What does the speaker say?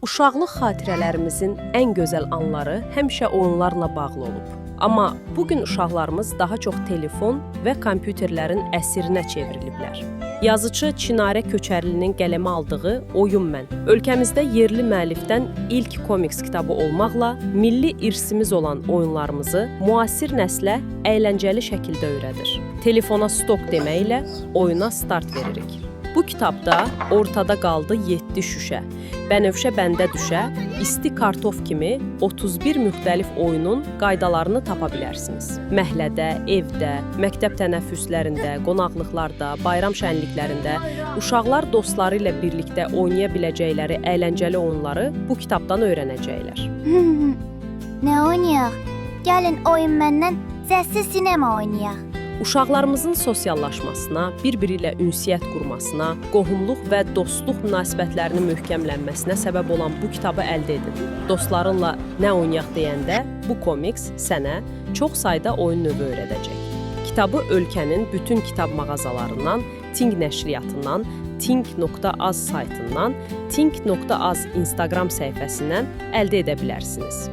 Uşaqlıq xatirələrimizin ən gözəl anları həmişə oyunlarla bağlı olub. Amma bu gün uşaqlarımız daha çox telefon və kompüterlərin əsirinə çevriliblər. Yazıçı Çinarə Köçərlinin qələmə aldığı Oyun Mən ölkəmizdə yerli müəllifdən ilk komiks kitabı olmaqla milli irsimiz olan oyunlarımızı müasir nəslə əyləncəli şəkildə öyrədir. Telefona stop deməklə oyuna start veririk. Bu kitabda ortada qaldı 7 şüşə, bənövşə bəndə düşə, isti kartof kimi 31 müxtəlif oyunun qaydalarını tapa bilərsiniz. Məhəllədə, evdə, məktəb tənəffüslərində, qonaqlıqlarda, bayram şənliklərində uşaqlar dostları ilə birlikdə oynaya biləcəkləri əyləncəli oyunları bu kitabdan öyrənəcəklər. Nə oynayaq? Gəlin oyun məndən səssiz sinema oynayaq. Uşaqlarımızın sosiallaşmasına, bir-biri ilə ünsiyyət qurmasına, qohumluq və dostluq münasibətlərinin möhkəmlənməsinə səbəb olan bu kitabı əldə edin. Dostlarınla nə oynayaq deyəndə bu komiks sənə çox sayda oyun növü öyrədəcək. Kitabı ölkənin bütün kitab mağazalarından, Ting nəşriyyatından, ting.az saytından, ting.az Instagram səhifəsindən əldə edə bilərsiniz.